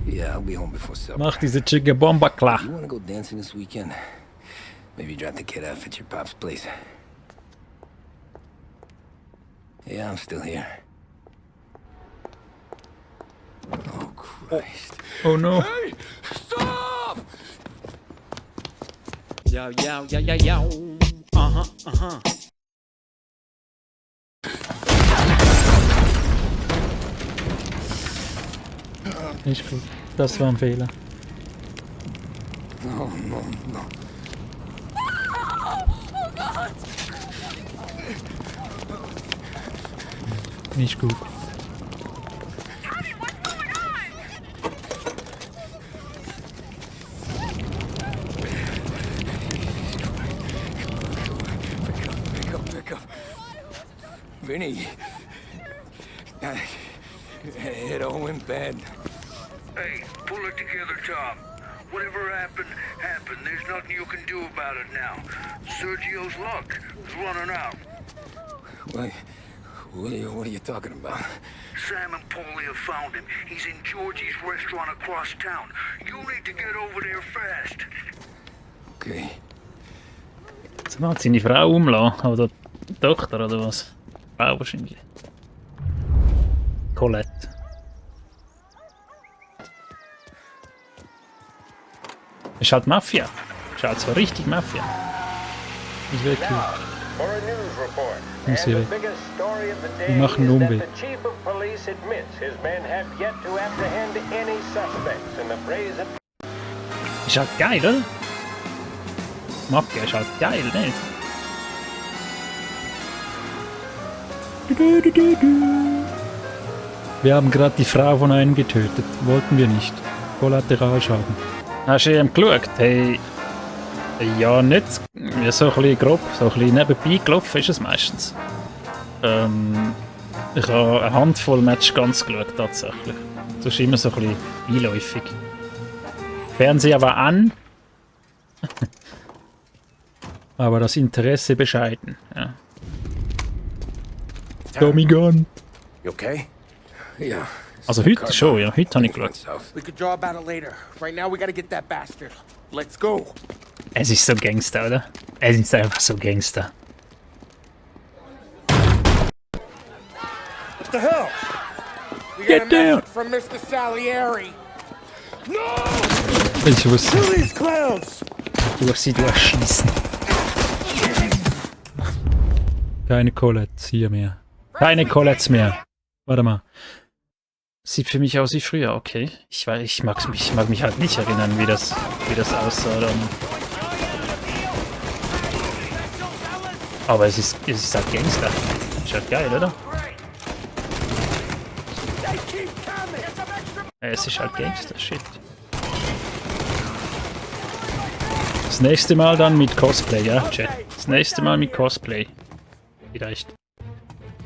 Yeah, I'll be home before supper. Mach diese Chicka-Bomba klar. You wanna go dancing this weekend? Maybe drop the kid off at your pop's place. Yeah, I'm still here. Oh, Christ. Oh no. Hey! Stop! Yo, yo, yo, yo, yo. Aha, aha. Nicht gut. Das war ein Fehler. No, no, no. Nicht gut. Pick up. Vinny. It all went bad. Hey, pull it together, Tom. Whatever happened, happened. There's nothing you can do about it now. Sergio's luck is running out. What are you talking about? Sam and Paulie have found him. He's in Georgie's restaurant across town. You need to get over there fast. Okay. Jetzt hat seine Frau umlassen. Oder die Tochter oder was? Frau wahrscheinlich. Colette. Ist halt Mafia. Ist halt so richtig Mafia. Ich will cool. For a news report. Muss And ich the biggest story of the Wir day machen is einen that Umweg. the chief of police admits his men have yet to apprehend any suspects in the brazen. Ist halt geil, oder? Mafia ist halt geil, nicht? Wir haben gerade die Frau von einem getötet. Wollten wir nicht. Kollateralschaden. Hast du eben geschaut? Hey. Ja, nicht. Ja, so ein bisschen grob, so ein bisschen nebenbei gelaufen ist es meistens. Ich habe eine Handvoll Match ganz geschaut, tatsächlich. Das ist immer so ein bisschen einläufig. Fernseher war an. Aber das Interesse bescheiden. Ja. Tommy Gun. You okay? Yeah. Also heute schon, ja. Heute habe ich geschaut. We could draw about it later. Right now, we gotta get that bastard. Let's go. Es ist so Gangster, oder? Es ist einfach so Gangster. What the hell? We got Get a down. message from Mr. Salieri. Ich wusste, Kill these clowns! durch sie durchschießen. Keine Colettes hier mehr. Keine Colettes mehr. Warte mal. Sieht für mich aus wie früher, okay. Ich mag mich halt nicht erinnern, wie das aussah dann. Aber es ist halt Gangster. Ist halt geil, oder? Es ist halt Gangster, shit. Das nächste Mal dann mit Cosplay, ja, Chat. Das nächste Mal mit Cosplay. Vielleicht.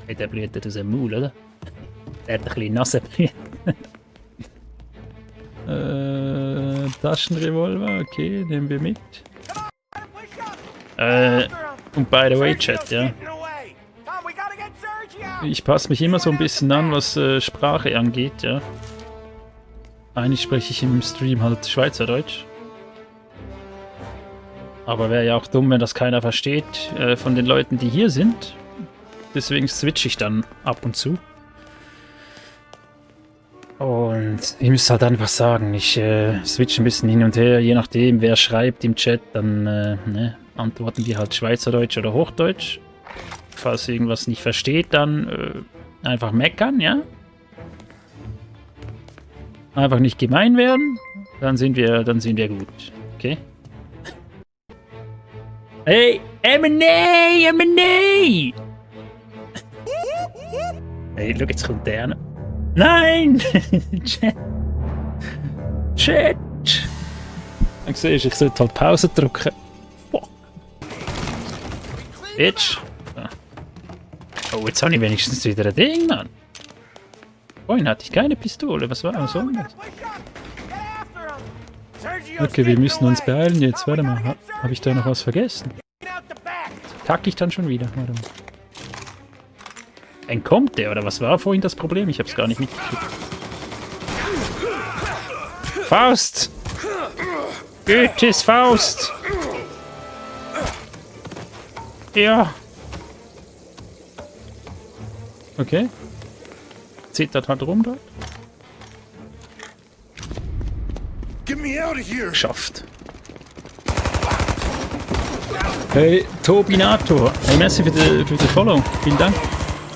Hey, der blüht aus dem Maul, oder? Der hat ein bisschen Nasenblüten. Taschenrevolver, okay, nehmen wir mit. Und by the way, Chat, ja. Ich passe mich immer so ein bisschen an, was Sprache angeht, ja. Eigentlich spreche ich im Stream halt Schweizerdeutsch. Aber wäre ja auch dumm, wenn das keiner versteht von den Leuten, die hier sind. Deswegen switche ich dann ab und zu. Und ich muss halt einfach sagen, ich switche ein bisschen hin und her, je nachdem wer schreibt im Chat, dann ne, antworten die halt Schweizerdeutsch oder Hochdeutsch. Falls irgendwas nicht versteht, dann einfach meckern, ja? Einfach nicht gemein werden, dann sind wir gut, okay? Hey, M&A! M&A! Hey, schau, jetzt kommt der. Nein! Chat! Chat! Dann siehst du, ich sollte halt Pause drücken. Fuck! Jetzt! Oh, jetzt habe ich wenigstens wieder ein Ding, Mann! Vorhin hatte ich keine Pistole, was war das? Okay, wir müssen uns beeilen jetzt. Warte mal, habe ich da noch was vergessen? Kacke ich dann schon wieder? Warte mal. Entkommt der, oder was war vorhin das Problem? Ich habe es gar nicht mitgekriegt. Faust! Goethes Faust! Ja. Okay. Zittert halt rum dort. Get me out of here! Geschafft. Hey, Tobinator. Hey, merci für den Follow. Vielen Dank.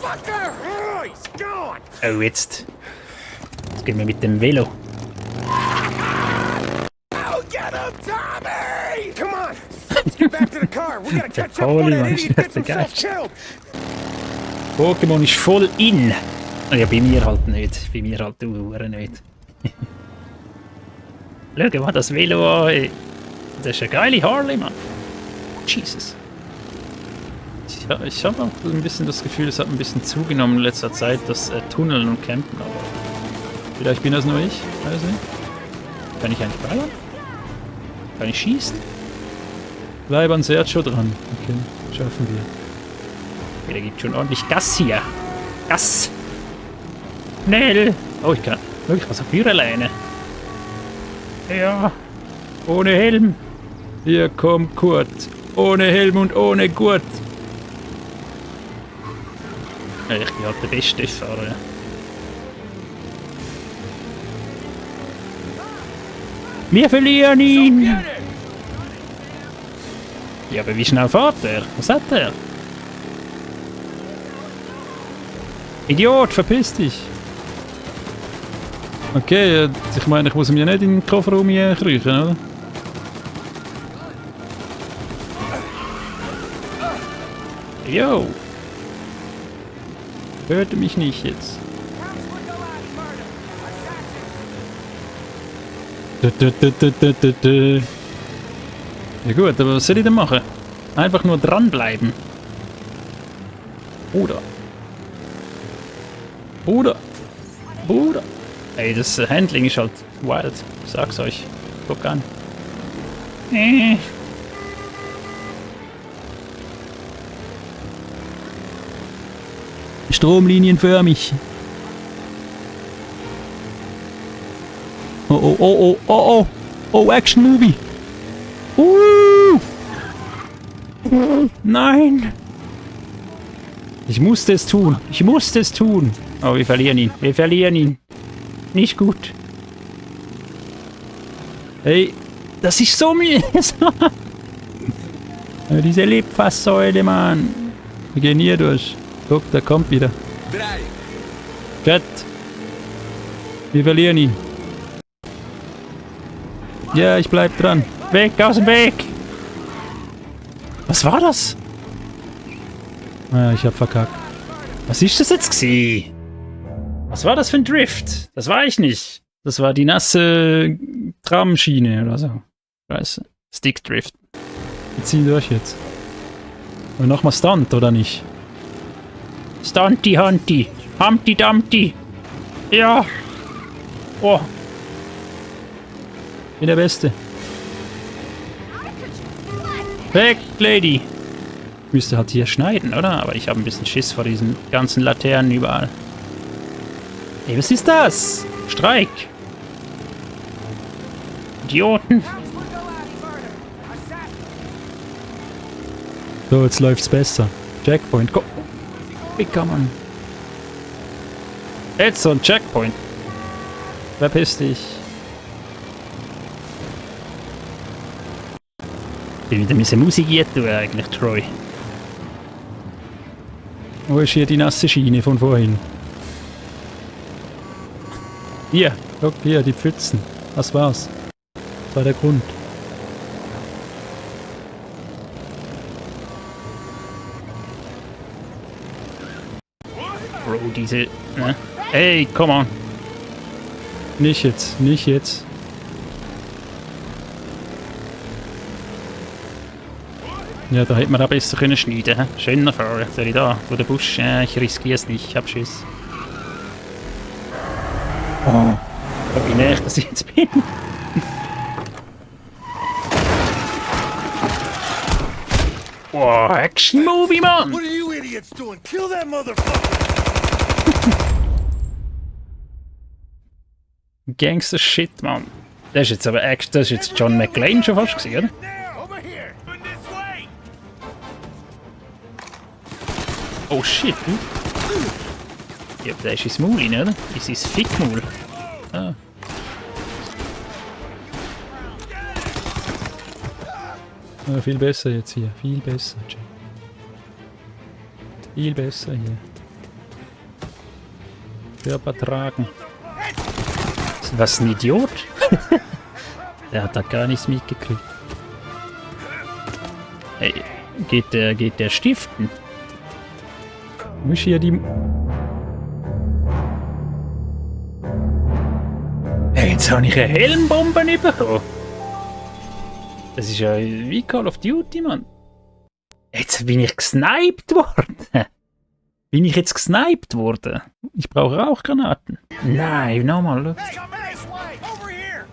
Fucker! Oh, he's gone! Oh, jetzt. Jetzt gehen wir mit dem Velo. Oh, get him, Tommy! Come on! Let's get back to the car. We gotta catch up Pauli, before that Mann, idiot gets der himself killed. Pokémon ist voll in. Ja, bei mir halt nicht. Bei mir halt nicht. Schau mal das Velo an. Ey. Das ist eine geile Harley, Mann. Jesus. Ich habe auch ein bisschen das Gefühl, es hat ein bisschen zugenommen in letzter Zeit, das Tunneln und Campen, aber vielleicht bin das nur ich, weiß nicht. Kann ich eigentlich ballern? Kann ich schießen? Bleib an Sergio dran. Okay, schaffen wir. Okay, der gibt schon ordentlich Gas hier. Gas! Schnell! Oh, ich kann wirklich was auf Führer alleine. Ja, ohne Helm. Hier kommt Kurt. Ohne Helm und ohne Gurt. Ja, ich bin halt der beste Fahrer. Wir verlieren ihn! Ja, aber wie schnell fährt er? Was hat er? Idiot, verpiss dich! Okay, ich meine, ich muss mir nicht in den Kofferraum kriechen, oder? Yo! Hörte mich nicht jetzt. Ja gut, aber was soll ich denn machen? Einfach nur dranbleiben. Bruder. Ey, das Handling ist halt wild. Ich sag's euch. Guck an. Stromlinienförmig. Oh, Action Movie. Nein. Ich musste es tun. Oh, wir verlieren ihn. Nicht gut. Hey, das ist so mühsam. Diese Litfaßsäule, Mann. Wir gehen hier durch. Guck, der kommt wieder. Jet. Wir verlieren ihn. Ja, ich bleib dran. Weg, aus dem Weg! Was war das? Ah, ich hab verkackt. Was ist das jetzt gewesen? Was war das für ein Drift? Das war ich nicht. Das war die nasse Tramschiene oder so. Scheiße. Stickdrift. Wir ziehen durch jetzt. Und nochmal Stunt, oder nicht? Stunty Hunty. Humpty Dumpty. Ja. Oh. Bin der Beste. Weg, Lady. Ich müsste halt hier schneiden, oder? Aber ich habe ein bisschen Schiss vor diesen ganzen Laternen überall. Ey, was ist das? Streik. Idioten. So, jetzt läuft's besser. Checkpoint, go. Wie kann man? Jetzt so ein Checkpoint. Verpiss dich. Wie wieder mit der Musik hier tun eigentlich, Troy. Wo ist hier die nasse Schiene von vorhin? Hier, guck hier, die Pfützen. Das war's. Das war der Grund. Bro, diese... Ne? Hey, come on. Nicht jetzt, nicht jetzt. Ja, da hätte man auch besser können schneiden können. Schöner Fahrer. Soll ich da? Wo der Busch? Ich riskiere es nicht. Ich hab Schiss. Oh. Wie näher dass ich jetzt bin. Wow, Action-Movie, Mann! What are you idiots doing? Kill that motherfucker! Gangster-Shit, Mann. Das ist jetzt aber das ist jetzt John McClane schon fast gewesen, oder? Over here. This way. Oh shit, du. Ja, der ist ins Maul rein, oder? Ist ins Fickmaul. Ah. Ja, viel besser jetzt hier. Viel besser, Jay. Viel besser hier. Körper tragen. Was ein Idiot. Der hat da gar nichts mitgekriegt. Hey, geht der stiften? Muss hier die... Hey, jetzt habe ich eine Helmbombe bekommen. Das ist ja wie Call of Duty, Mann. Jetzt bin ich gesniped worden. Bin ich jetzt gesniped worden? Ich brauche Rauchgranaten. Nein, nochmal, schau. This way. Over here.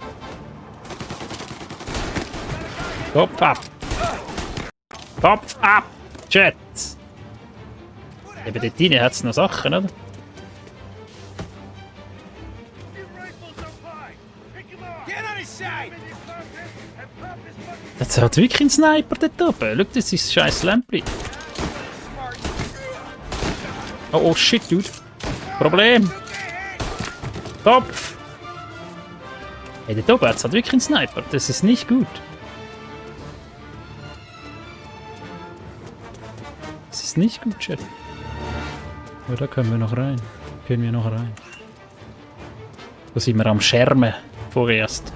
Kopf ab! Kopf ab! Jets! Eben dort rein hat es noch Sachen, oder? Get on his side. Das hat wirklich einen Sniper dort oben. Schau, das ist ein scheiß Lämpchen. Oh shit, dude. Problem. Kopf! Hey, dort oben hat es wirklich einen Sniper. Das ist nicht gut. Das ist nicht gut, Chat. Aber da können wir noch rein. Da sind wir am Schermen. Vorerst.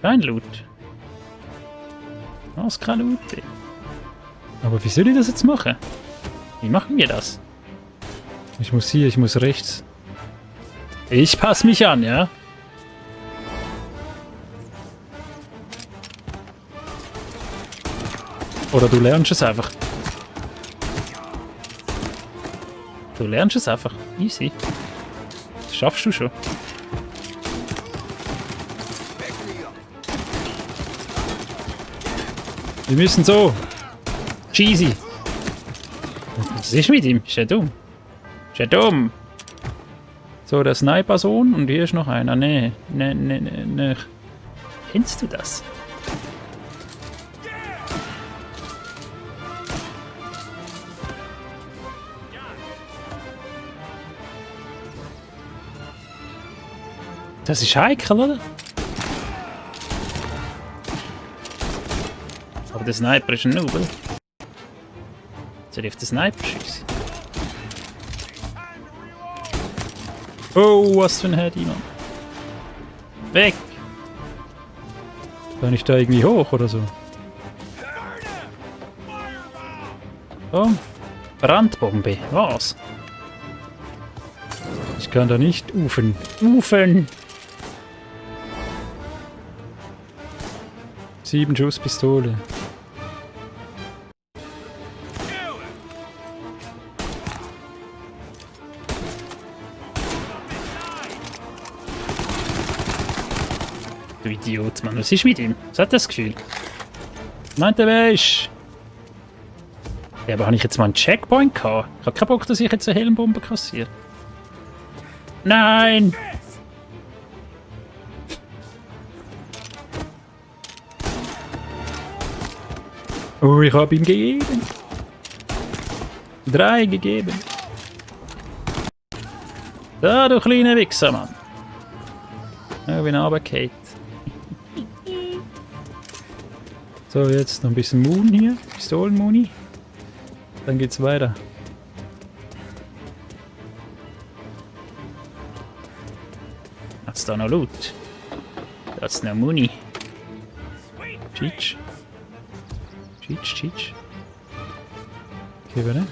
Kein Loot. Was kein Loot. Aber wie soll ich das jetzt machen? Wie machen wir das? Ich muss hier, ich muss rechts. Ich passe mich an, ja? Oder du lernst es einfach. Du lernst es einfach. Easy. Das schaffst du schon. Wir müssen so. Cheesy. Was ist mit ihm? Ist er dumm? Ist er dumm? So, der Sniper-Sohn und hier ist noch einer. Nee. Kennst du das? Das ist heikel, oder? Aber der Sniper ist ein Noob, oder? Soll ich auf den Sniper schießen? Oh, was für ein Heady, Mann. Weg! Kann ich da irgendwie hoch oder so? Oh, Brandbombe. Was? Ich kann da nicht ufen. Ufen! 7 Schuss Pistole. Du Idiot, Mann. Was ist mit ihm? Was hat das Gefühl? Meint er, wer ist? Ja, aber habe ich jetzt mal einen Checkpoint gehabt? Ich habe keinen Bock, dass ich jetzt eine Helmbombe kassiere. Nein! Oh, ich habe ihm gegeben. 3 gegeben. Da, du kleiner Wichser, Mann. Ja, bin runtergefallen. So, jetzt noch ein bisschen Moon hier. Pistolenmuni. Dann geht's weiter. Hat's da noch Loot? Da hat's noch Muni. Cheech. Cheech. Okay, warte.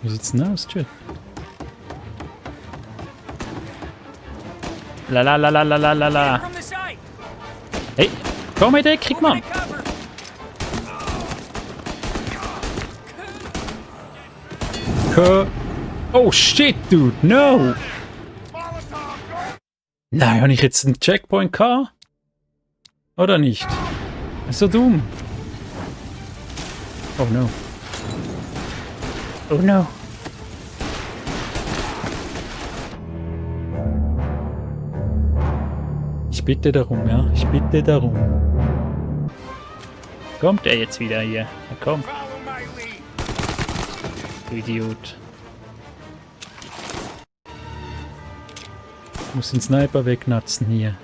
Wie sieht's denn aus, Chat? La. From the side. Hey, komm in Deckung, Mann! Oh shit, dude, no! Nein, habe ich jetzt einen Checkpoint gehabt? Oder nicht? Das ist so dumm. Oh no. Oh no. Ich bitte darum, ja. Ich bitte darum. Kommt er jetzt wieder hier? Er kommt. Follow my lead. Du Idiot. Ich muss den Sniper wegnatzen hier.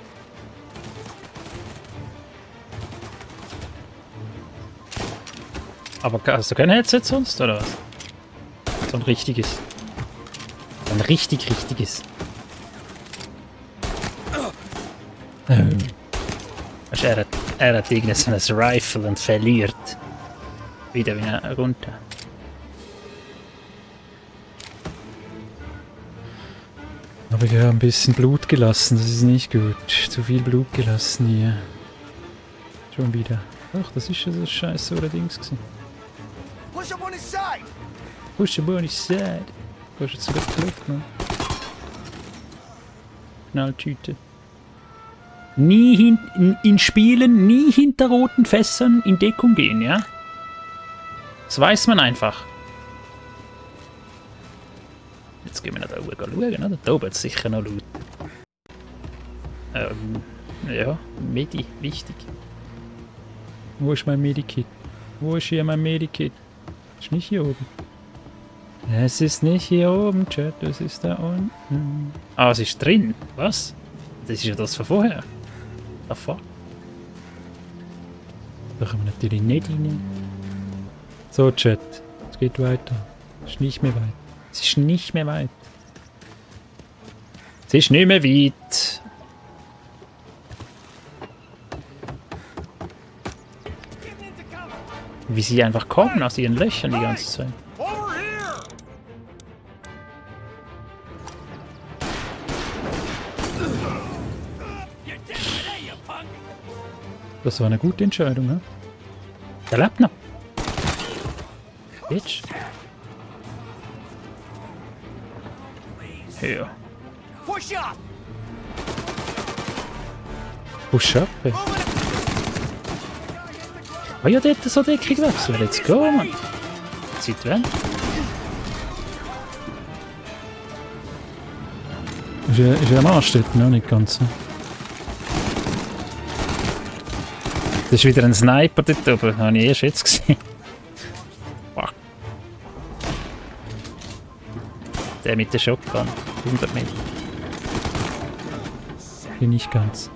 Aber hast du kein Headset sonst, oder was? So ein richtiges. So ein richtiges. Also er hat irgendein so ein Rifle und verliert. Wieder runter. Aber wir haben ein bisschen Blut gelassen, das ist nicht gut. Zu viel Blut gelassen hier. Schon wieder. Ach, das ist ja das scheiße oder Dings gewesen. Push up on his side. Push the body side. Gehst jetzt sogar die Luft, ne? Knalltüte. Nie in Spielen, nie hinter roten Fässern in Deckung gehen, ja? Das weiß man einfach. Jetzt gehen wir nach da oben schauen, oder? Da oben ist sicher noch Loot. Ja, Medi, wichtig. Wo ist mein Medikit? Wo ist hier mein Medikit? Ist nicht hier oben. Es ist nicht hier oben, Chat, es ist da unten. Ah, es ist drin. Was? Das ist ja das von vorher. Davor. Da können wir natürlich nicht rein. So, Chat. Es geht weiter. Es ist nicht mehr weit. Es ist nicht mehr weit. Es ist nicht mehr weit. Wie sie einfach kommen aus ihren Löchern die ganze Zeit. Over here. Das war eine gute Entscheidung, ne? Der lebt noch. Bitch. Ja. Push up. Push up. Ja. Oh ja, dort so Deckung wechseln. Let's go, Mann. Zeit weg. Ist er am Arsch dort? Noch nicht ganz. Das ist wieder ein Sniper dort oben. Das habe ich erst jetzt gesehen. Fuck. Der mit der Shotgun. 100 Meter. Bin nicht ganz.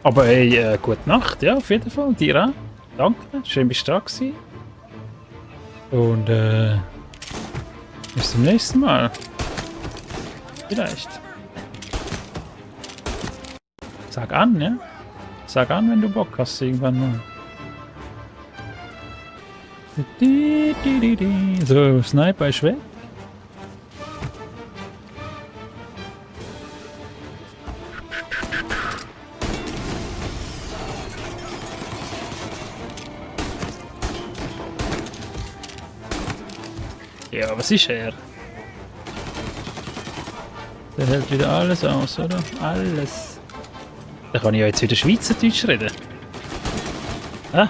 Aber hey, gute Nacht, ja, auf jeden Fall. Dir auch. Danke, schön bist du da gewesen. Und bis zum nächsten Mal. Vielleicht. Sag an, ja? Sag an, wenn du Bock hast, irgendwann mal. So, Sniper ist weg. Ja, was ist er? Der hält wieder alles aus, oder? Alles. Da kann ich ja jetzt wieder Schweizerdeutsch reden. Ah?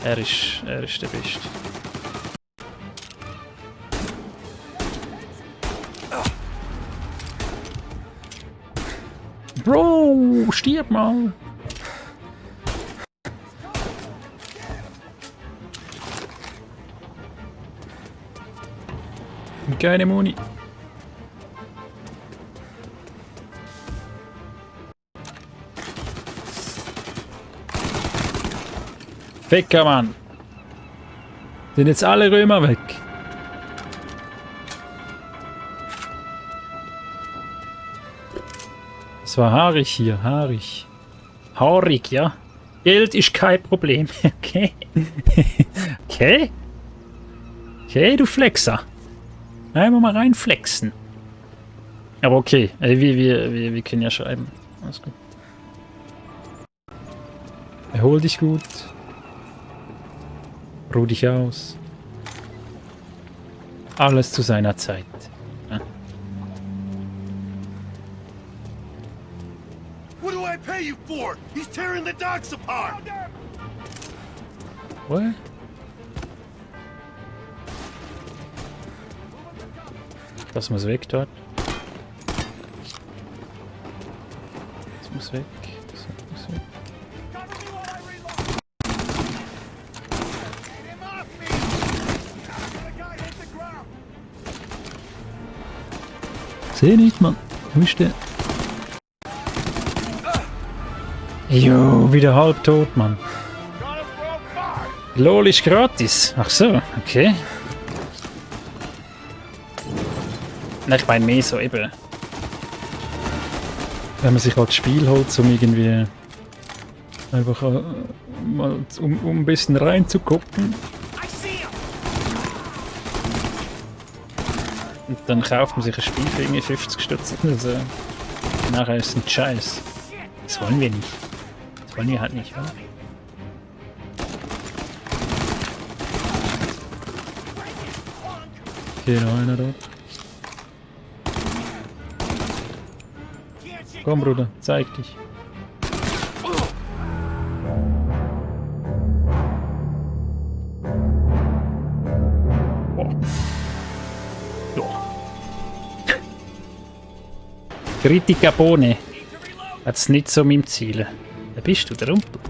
Er ist der Beste. Bro, stirb mal! Keine Muni. Ficker, Mann! Sind jetzt alle Römer weg? Es war haarig hier, haarig. Haarig, ja. Geld ist kein Problem. Okay. Okay. Okay, du Flexer. Einmal mal rein flexen. Aber okay, wir können ja schreiben. Alles gut. Erhol dich gut. Ruh dich aus. Alles zu seiner Zeit. Ja. What do I pay you for? He's tearing the docks apart! What? Das muss weg dort. Das muss weg. Das muss weg. Seh nicht, Mann. Wo ist der? Jo, wieder halbtot, Mann. LOL ist gratis. Ach so, okay. Nein, ich meine mehr so eben. Wenn man sich halt das Spiel holt, um irgendwie einfach mal um ein bisschen reinzugucken. Und dann kauft man sich ein Spiel für irgendwie 50 Stutz. Also, nachher ist es ein Scheiß. Das wollen wir nicht. Das wollen wir halt nicht, oder? Okay, noch einer dort. Komm, Bruder, zeig dich. Kritika Bohne. Hat's nicht so mit dem Ziel. Wer bist du, der Rumpel?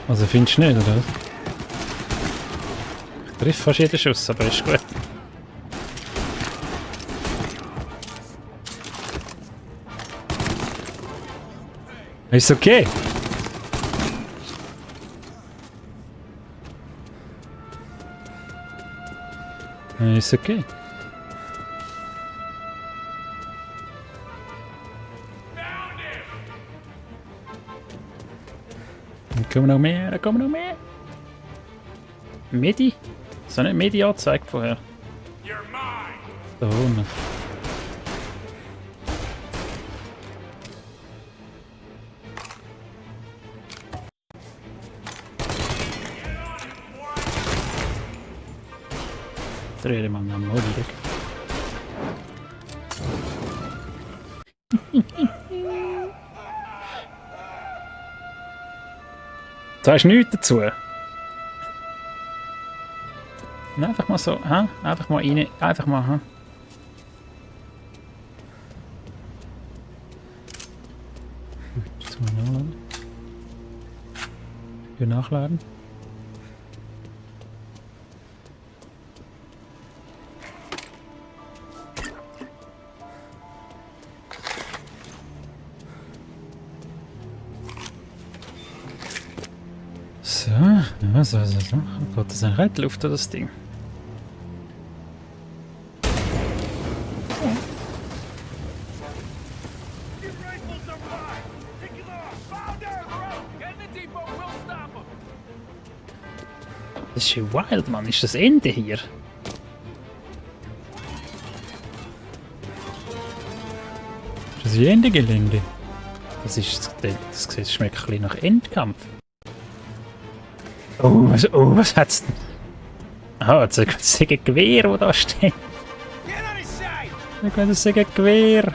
Also findest du nicht, oder? Ich treffe fast jeden Schuss, aber ist gut. Ist okay. Ist okay. Da kommen noch mehr, da kommen noch mehr. Medi? Ist das nicht Medi angezeigt vorher? Da unten. Dreh den Mann am Modi weg. Sagst du nichts dazu? Einfach mal so, ha? Einfach mal rein, einfach mal, ha? Gut, jetzt mal nachladen. Hier nachladen. So, ja, so. Oh Gott, das ist ein Reitluft, das Ding. Das ist ja wild, Mann. Ist das Ende hier? Ist das Ende Gelände? Das schmeckt ein bisschen nach Endkampf. Oh, was hat's denn? Ah, das ist ein Gewehr, das da steht. Das ist ein Gewehr.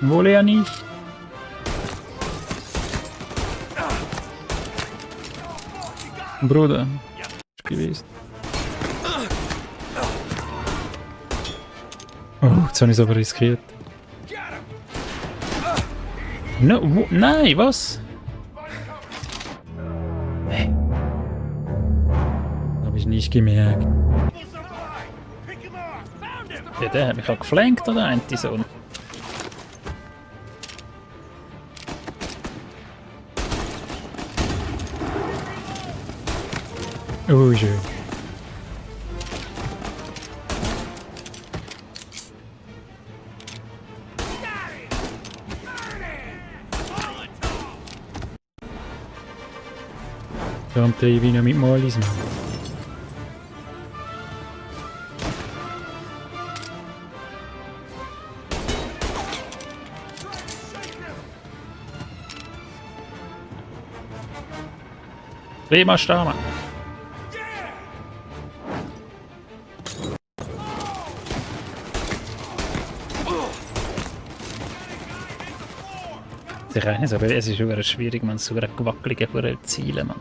Wohl ja nicht. Bruder. Ist gewesen. Oh, jetzt habe ich es aber riskiert. No, nein, was? Habe ich nicht gemerkt. Ja, der hat mich auch geflankt, oder? Anti-Sohn. Oh, schön. Darum drehe ich noch mit Molis machen. Dreh mal Stamm. Der eine ist aber es ist schon schwierig, man so gewackelige Ziele, man.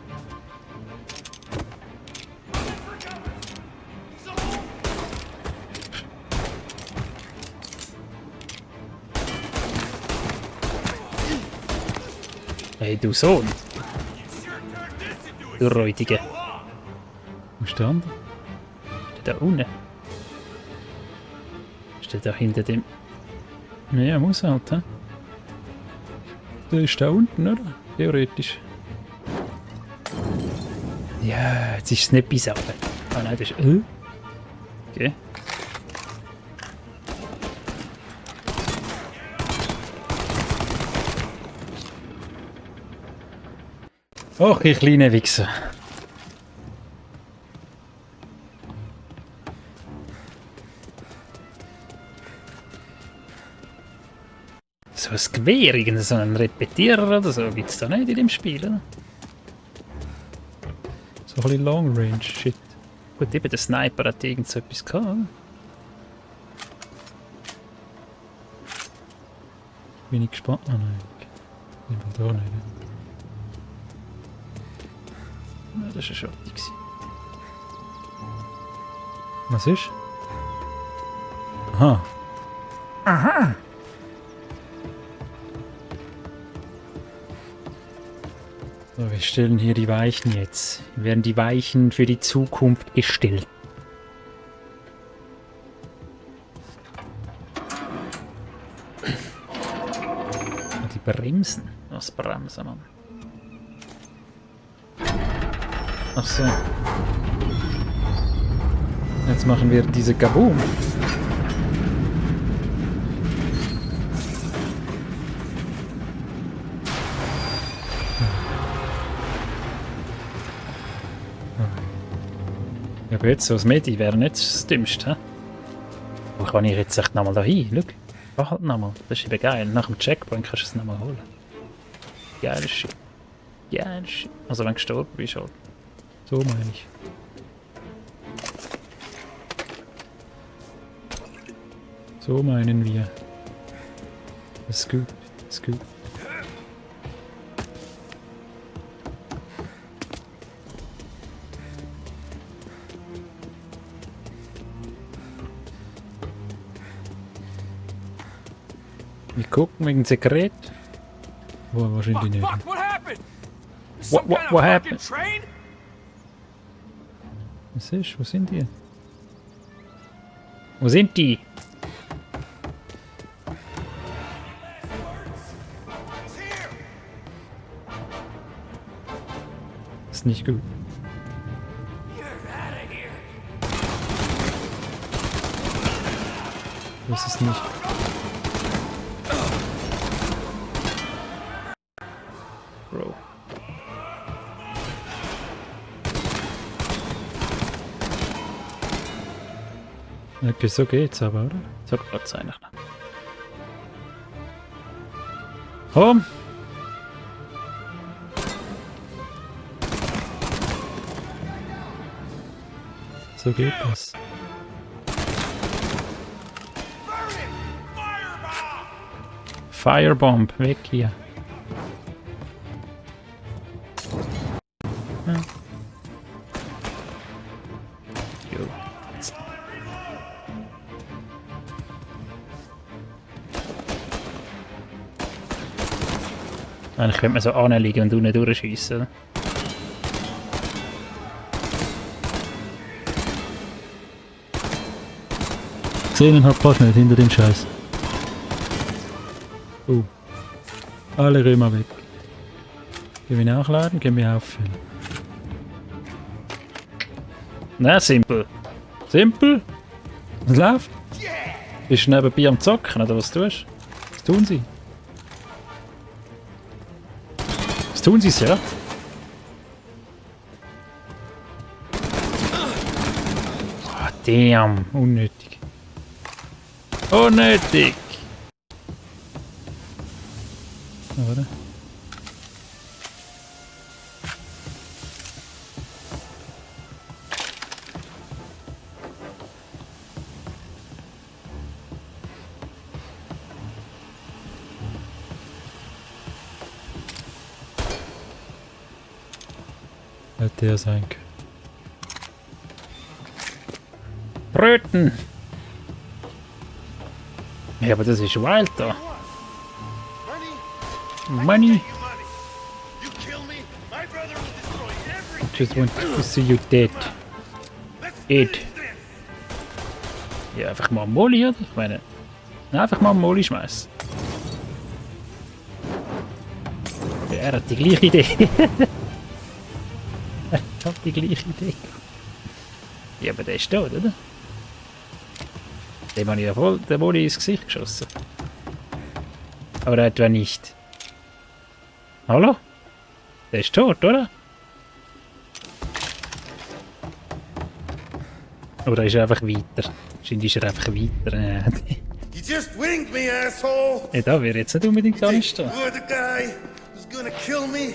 Hey, du Sohn! Du Räudige! Wo ist der andere? Ist der da unten? Ist der da hinter dem... Ja, muss halt, hä? Der ist da unten, oder? Theoretisch. Ja, jetzt ist es nicht bis runter. Ah nein, das ist... Okay. Och, ihr kleine Wichser. So ein Gewehr, irgendein so ein Repetierer oder so, gibt es da nicht in dem Spiel, oder? So ein bisschen Long Range Shit. Gut, eben der Sniper hat irgend so etwas gehabt, oder? Bin ich gespannt. Ah nein, ich bin da nicht. Ja, das war ein Schotti. Was ist? Aha. Aha! So, wir stellen hier die Weichen jetzt. Hier werden die Weichen für die Zukunft gestellt. Und die Bremsen. Was bremsen, Mann? Ach so. Jetzt machen wir diese Kaboom. Ja, aber jetzt so das Medi wäre nicht das Dümmste. Wo kann ich jetzt echt nochmal da hin? Schau, mach halt nochmal. Das ist eben geil. Nach dem Checkpoint kannst du es nochmal holen. Geiles Shit. Geiles Shit. Also wenn du gestorben bist halt. So meine ich. So meinen wir. Das ist gut. Das ist gut. Wir gucken wegen Sekret. Wo sind die nicht? Fuck, what happened? What happened? Train? Was ist? Wo sind die? Wo sind die? Das ist nicht gut. Das ist nicht. Bro. Okay, so geht's aber, oder? So geht's eigentlich noch. Komm! So geht das. Firebomb, weg hier. Ja. Jo. Eigentlich könnte man so anliegen und unten durchschiessen, oder? Sehen hat fast nicht hinter dem Scheiß. Alle Römer weg. Gehen wir nachladen, gehen wir auffüllen. Na, simpel. Simpel? Was läuft? Bist du nebenbei am Zocken, oder was tust du? Was tun sie? Was tun sie, Sir? Damn, unnötig. Unnötig! Oder? Hätte der sein können. Bröten! Ja, aber das ist wild da. Money? Money! You money. You kill me, my brother will destroy everything. Just want to see you dead. Let's Dead. finish this. Ja, einfach mal einen Molly, oder? Ich meine, einfach mal einen Molly schmeißen. Ja, er hat die gleiche Idee. Er hat die gleiche Idee. Ja, aber der ist tot, oder? Dem habe ich ja voll den Molly ins Gesicht geschossen. Aber etwa nicht. Hallo? Der ist tot, oder? Oder ist er einfach weiter? Wahrscheinlich ist er einfach weiter. You just winged me, asshole. Ja, da wäre jetzt nicht unbedingt You alles think da. you're the guy who's gonna kill me?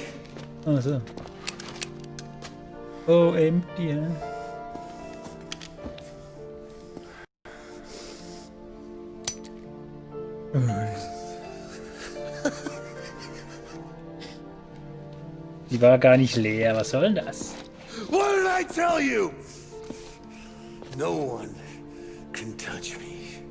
Also. Oh, empty, ja. Die war gar nicht leer, was soll das? What did I tell you? No one can touch me.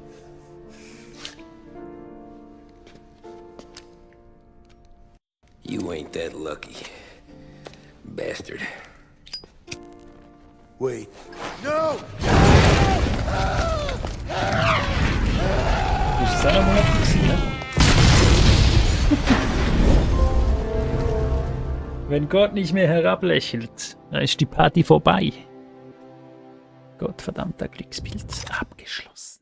You ain't that lucky. Bastard. Wait. No! Ist das auch noch mal gewesen, ne? Wenn Gott nicht mehr herablächelt, dann ist die Party vorbei. Gottverdammter Glückspilz abgeschlossen.